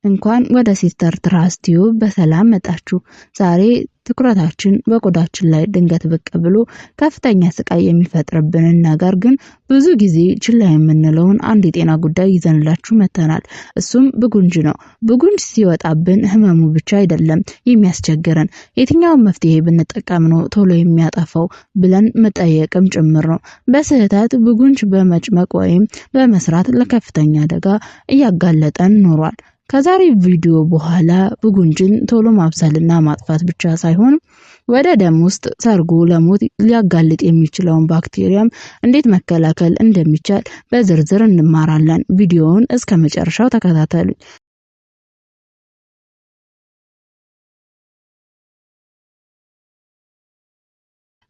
እንኳን ወደ ሲስተር ትራስ ቲዩብ በሰላም መጣችሁ። ዛሬ ትኩረታችን በቆዳችን ላይ ድንገት ብቅ ብሎ ከፍተኛ ስቃይ የሚፈጥርብንን ነገር ግን ብዙ ጊዜ ችላ የምንለውን አንድ የጤና ጉዳይ ይዘንላችሁ መጥተናል። እሱም ብጉንጅ ነው። ብጉንጅ ሲወጣብን ህመሙ ብቻ አይደለም የሚያስቸግረን፣ የትኛውን መፍትሄ ብንጠቀም ነው ቶሎ የሚያጠፋው ብለን መጠየቅም ጭምር ነው። በስህተት ብጉንጅ በመጭመቅ ወይም በመስራት ለከፍተኛ አደጋ እያጋለጠን ኖሯል። ከዛሬ ቪዲዮ በኋላ ብጉንጅን ቶሎ ማብሰልና ማጥፋት ብቻ ሳይሆን ወደ ደም ውስጥ ሰርጎ ለሞት ሊያጋልጥ የሚችለውን ባክቴሪያም እንዴት መከላከል እንደሚቻል በዝርዝር እንማራለን። ቪዲዮውን እስከ መጨረሻው ተከታተሉ።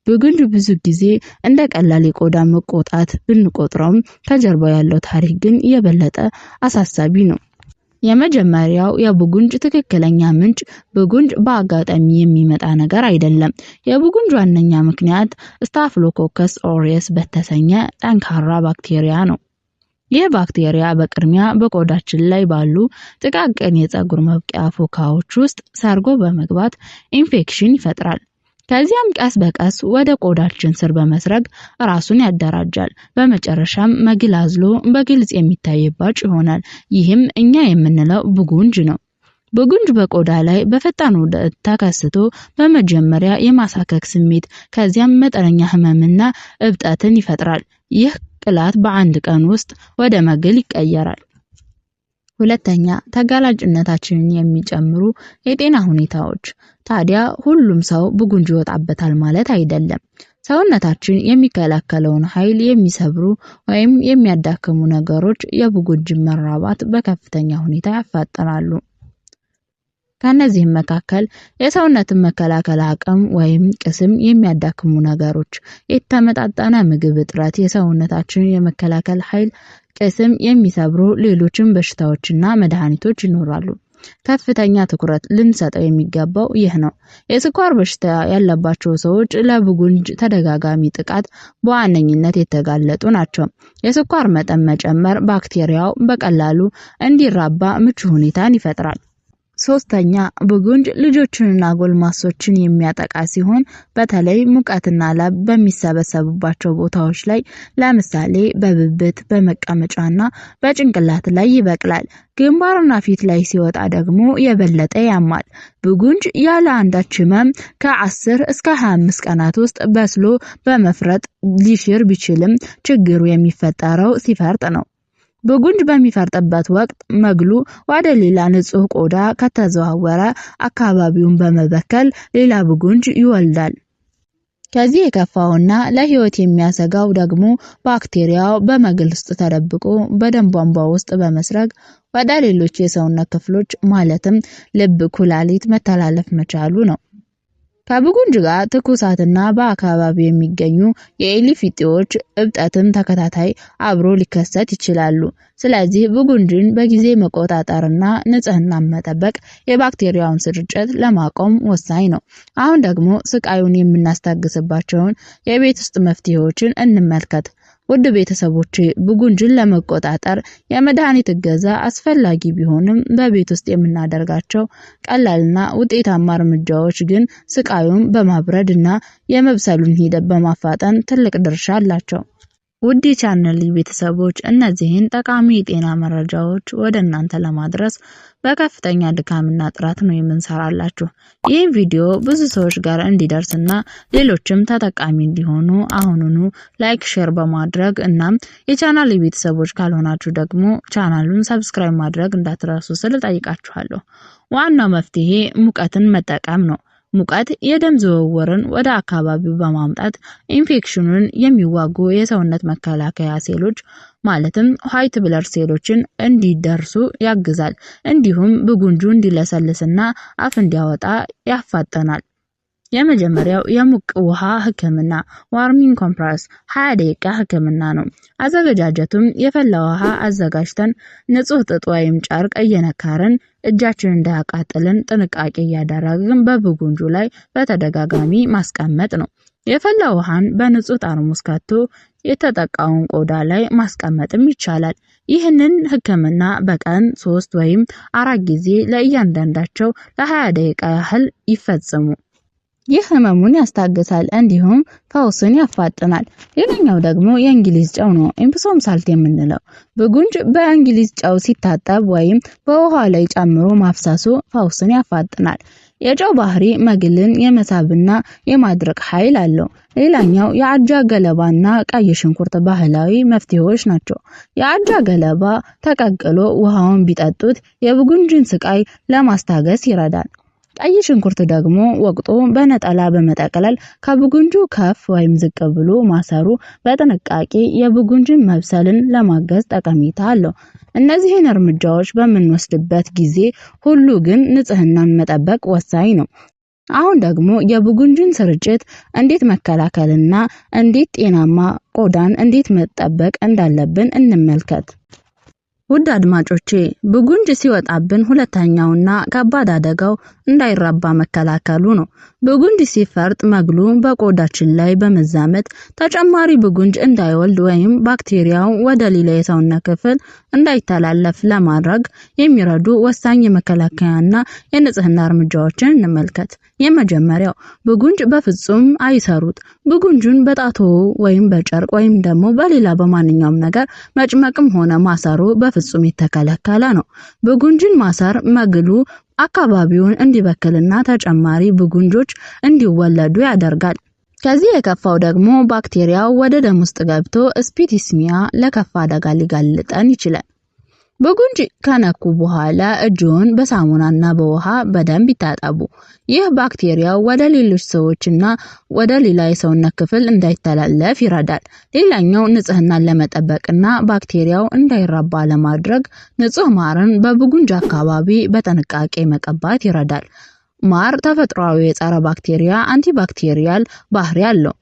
ብጉንጅ ብዙ ጊዜ እንደ ቀላል የቆዳ መቆጣት ብንቆጥረውም ከጀርባው ያለው ታሪክ ግን የበለጠ አሳሳቢ ነው። የመጀመሪያው የብጉንጅ ትክክለኛ ምንጭ ብጉንጅ በአጋጣሚ የሚመጣ ነገር አይደለም። የብጉንጅ ዋነኛ ምክንያት Staphylococcus aureus በተሰኘ ጠንካራ ባክቴሪያ ነው። ይህ ባክቴሪያ በቅድሚያ በቆዳችን ላይ ባሉ ጥቃቅን የፀጉር መብቀያ ፎካዎች ውስጥ ሰርጎ በመግባት ኢንፌክሽን ይፈጥራል። ከዚያም ቀስ በቀስ ወደ ቆዳችን ስር በመስረግ ራሱን ያደራጃል። በመጨረሻም መግል አዝሎ በግልጽ የሚታይ እባጭ ይሆናል። ይህም እኛ የምንለው ብጉንጅ ነው። ብጉንጅ በቆዳ ላይ በፈጣን ዑደት ተከስቶ በመጀመሪያ የማሳከክ ስሜት፣ ከዚያም መጠነኛ ህመምና እብጠትን ይፈጥራል። ይህ ቅላት በአንድ ቀን ውስጥ ወደ መግል ይቀየራል። ሁለተኛ፣ ተጋላጭነታችንን የሚጨምሩ የጤና ሁኔታዎች። ታዲያ ሁሉም ሰው ብጉንጅ ይወጣበታል ማለት አይደለም። ሰውነታችን የሚከላከለውን ኃይል የሚሰብሩ ወይም የሚያዳክሙ ነገሮች የብጉንጅን መራባት በከፍተኛ ሁኔታ ያፋጥናሉ። ከእነዚህም መካከል የሰውነትን መከላከል አቅም ወይም ቅስም የሚያዳክሙ ነገሮች፣ የተመጣጠነ ምግብ እጥረት፣ የሰውነታችንን የመከላከል ኃይል ቅስም የሚሰብሩ ሌሎችም በሽታዎችና መድኃኒቶች ይኖራሉ። ከፍተኛ ትኩረት ልንሰጠው የሚገባው ይህ ነው። የስኳር በሽታ ያለባቸው ሰዎች ለብጉንጅ ተደጋጋሚ ጥቃት በዋነኝነት የተጋለጡ ናቸው። የስኳር መጠን መጨመር ባክቴሪያው በቀላሉ እንዲራባ ምቹ ሁኔታን ይፈጥራል። ሶስተኛ፣ ብጉንጅ ልጆችንና ጎልማሶችን የሚያጠቃ ሲሆን በተለይ ሙቀትና ላብ በሚሰበሰቡባቸው ቦታዎች ላይ ለምሳሌ በብብት፣ በመቀመጫና በጭንቅላት ላይ ይበቅላል። ግንባርና ፊት ላይ ሲወጣ ደግሞ የበለጠ ያማል። ብጉንጅ ያለ አንዳች ህመም ከ10 እስከ 25 ቀናት ውስጥ በስሎ በመፍረጥ ሊሽር ቢችልም ችግሩ የሚፈጠረው ሲፈርጥ ነው። ብጉንጅ በሚፈርጥበት ወቅት መግሉ ወደ ሌላ ንጹህ ቆዳ ከተዘዋወረ አካባቢውን በመበከል ሌላ ብጉንጅ ይወልዳል። ከዚህ የከፋውና ለህይወት የሚያሰጋው ደግሞ ባክቴሪያው በመግል ውስጥ ተደብቆ በደም ቧንቧ ውስጥ በመስረግ ወደ ሌሎች የሰውነት ክፍሎች ማለትም ልብ፣ ኩላሊት መተላለፍ መቻሉ ነው። ከብጉንጅ ጋር ትኩሳትና በአካባቢው የሚገኙ የኤሊ ፊጤዎች እብጠትም ተከታታይ አብሮ ሊከሰት ይችላሉ። ስለዚህ ብጉንጅን በጊዜ መቆጣጠርና ንጽህናን መጠበቅ የባክቴሪያውን ስርጭት ለማቆም ወሳኝ ነው። አሁን ደግሞ ስቃዩን የምናስታግስባቸውን የቤት ውስጥ መፍትሄዎችን እንመልከት። ውድ ቤተሰቦቼ፣ ብጉንጅን ለመቆጣጠር የመድኃኒት እገዛ አስፈላጊ ቢሆንም በቤት ውስጥ የምናደርጋቸው ቀላልና ውጤታማ እርምጃዎች ግን ስቃዩን በማብረድ እና የመብሰሉን ሂደት በማፋጠን ትልቅ ድርሻ አላቸው። ውድ የቻናል ቤተሰቦች፣ እነዚህን ጠቃሚ የጤና መረጃዎች ወደ እናንተ ለማድረስ በከፍተኛ ድካምና ጥረት ነው የምንሰራላችሁ። ይህን ቪዲዮ ብዙ ሰዎች ጋር እንዲደርስና ሌሎችም ተጠቃሚ እንዲሆኑ አሁኑኑ like፣ share በማድረግ እናም የቻናል ቤተሰቦች ካልሆናችሁ ደግሞ ቻናሉን subscribe ማድረግ እንዳትረሱ ስል ጠይቃችኋለሁ። ዋናው መፍትሄ ሙቀትን መጠቀም ነው። ሙቀት የደም ዝውውርን ወደ አካባቢው በማምጣት ኢንፌክሽኑን የሚዋጉ የሰውነት መከላከያ ሴሎች ማለትም white blood ሴሎችን እንዲደርሱ ያግዛል። እንዲሁም ብጉንጁ እንዲለሰልስና አፍ እንዲያወጣ ያፋጠናል። የመጀመሪያው የሙቅ ውሃ ህክምና warming compress 20 ደቂቃ ህክምና ነው። አዘገጃጀቱም የፈላ ውሃ አዘጋጅተን ንጹህ ጥጥ ወይም ጨርቅ እየነከርን እጃችን እንዳያቃጥልን ጥንቃቄ እያደረግን በብጉንጁ ላይ በተደጋጋሚ ማስቀመጥ ነው። የፈላ ውሃን በንጹህ ጠርሙስ ከቶ የተጠቃውን ቆዳ ላይ ማስቀመጥም ይቻላል። ይህንን ሕክምና በቀን 3 ወይም 4 ጊዜ ለእያንዳንዳቸው ለ20 ደቂቃ ያህል ይፈጽሙ። ይህ ህመሙን ያስታግሳል እንዲሁም ፈውስን ያፋጥናል። ሌላኛው ደግሞ የእንግሊዝ ጨው ነው፣ Epsom salt የምንለው። ብጉንጅ በእንግሊዝ ጨው ሲታጠብ ወይም በውሃ ላይ ጨምሮ ማፍሰሱ ፈውስን ያፋጥናል። የጨው ባህሪ መግልን የመሳብና የማድረቅ ኃይል አለው። ሌላኛው የአጃ ገለባና ቀይ ሽንኩርት ባህላዊ መፍትሄዎች ናቸው። የአጃ ገለባ ተቀቅሎ ውሃውን ቢጠጡት የብጉንጅን ስቃይ ለማስታገስ ይረዳል። ቀይ ሽንኩርት ደግሞ ወቅጦ በነጠላ በመጠቅለል ከብጉንጁ ከፍ ወይም ዝቅ ብሎ ማሰሩ በጥንቃቄ የብጉንጅን መብሰልን ለማገዝ ጠቀሜታ አለው። እነዚህን እርምጃዎች በምንወስድበት ጊዜ ሁሉ ግን ንጽህናን መጠበቅ ወሳኝ ነው። አሁን ደግሞ የብጉንጅን ስርጭት እንዴት መከላከልና እንዴት ጤናማ ቆዳን እንዴት መጠበቅ እንዳለብን እንመልከት። ውድ አድማጮቼ፣ ብጉንጅ ሲወጣብን ሁለተኛውና ከባድ አደጋው እንዳይራባ መከላከሉ ነው። ብጉንጅ ሲፈርጥ መግሉ በቆዳችን ላይ በመዛመት ተጨማሪ ብጉንጅ እንዳይወልድ ወይም ባክቴሪያው ወደ ሌላ የሰውነት ክፍል እንዳይተላለፍ ለማድረግ የሚረዱ ወሳኝ የመከላከያና የንጽህና እርምጃዎችን እንመልከት። የመጀመሪያው፣ ብጉንጅ በፍጹም አይሰሩት። ብጉንጁን በጣቶ ወይም በጨርቅ ወይም ደግሞ በሌላ በማንኛውም ነገር መጭመቅም ሆነ ማሰሩ በፍጹም የተከለከለ ነው። ብጉንጅን ማሰር መግሉ አካባቢውን እንዲበክልና ተጨማሪ ብጉንጆች እንዲወለዱ ያደርጋል። ከዚህ የከፋው ደግሞ ባክቴሪያው ወደ ደም ውስጥ ገብቶ septicemia ለከፋ አደጋ ሊጋልጠን ይችላል። ብጉንጅ ከነኩ በኋላ እጅዎን በሳሙናና በውሃ በደንብ ይታጠቡ። ይህ ባክቴሪያው ወደ ሌሎች ሰዎችና ወደ ሌላ የሰውነት ክፍል እንዳይተላለፍ ይረዳል። ሌላኛው ንጽህናን ለመጠበቅና ባክቴሪያው እንዳይራባ ለማድረግ ንጹህ ማርን በብጉንጅ አካባቢ በጥንቃቄ መቀባት ይረዳል። ማር ተፈጥሯዊ የጸረ ባክቴሪያ antibacterial ባህሪ አለው።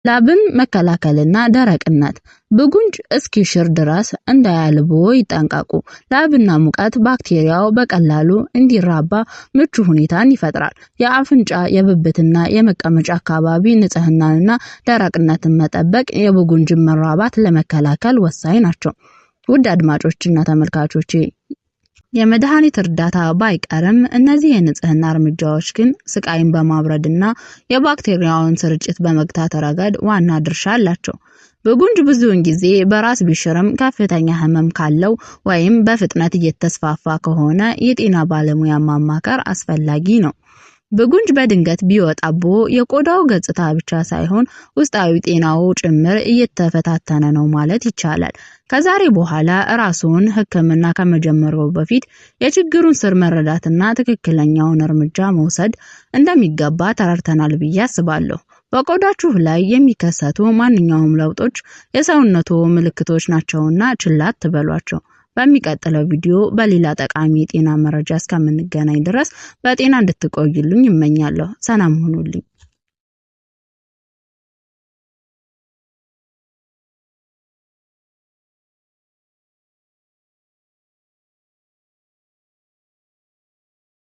ላብን መከላከልና ደረቅነት፣ ብጉንጅ እስኪሽር ድረስ እንዳያልቦ ይጠንቀቁ። ላብና ሙቀት ባክቴሪያው በቀላሉ እንዲራባ ምቹ ሁኔታን ይፈጥራል። የአፍንጫ፣ የብብትና የመቀመጫ አካባቢ ንጽህናንና ደረቅነትን መጠበቅ የብጉንጅን መራባት ለመከላከል ወሳኝ ናቸው። ውድ አድማጮችና ተመልካቾቼ፣ የመድኃኒት እርዳታ ባይቀርም እነዚህ የንጽህና እርምጃዎች ግን ስቃይን በማብረድና የባክቴሪያውን ስርጭት በመግታት ረገድ ዋና ድርሻ አላቸው። ብጉንጅ ብዙውን ጊዜ በራስ ቢሽርም ከፍተኛ ህመም ካለው ወይም በፍጥነት እየተስፋፋ ከሆነ የጤና ባለሙያ ማማከር አስፈላጊ ነው። ብጉንጅ በድንገት ቢወጣቦ የቆዳው ገጽታ ብቻ ሳይሆን ውስጣዊ ጤናው ጭምር እየተፈታተነ ነው ማለት ይቻላል። ከዛሬ በኋላ ራስዎን ሕክምና ከመጀመሩ በፊት የችግሩን ስር መረዳትና ትክክለኛውን እርምጃ መውሰድ እንደሚገባ ተረድተናል ብዬ አስባለሁ። በቆዳችሁ ላይ የሚከሰቱ ማንኛውም ለውጦች የሰውነቱ ምልክቶች ናቸውና ችላ አትበሏቸው። በሚቀጥለው ቪዲዮ በሌላ ጠቃሚ የጤና መረጃ እስከምንገናኝ ድረስ በጤና እንድትቆዩልኝ እመኛለሁ። ሰላም ሁኑልኝ።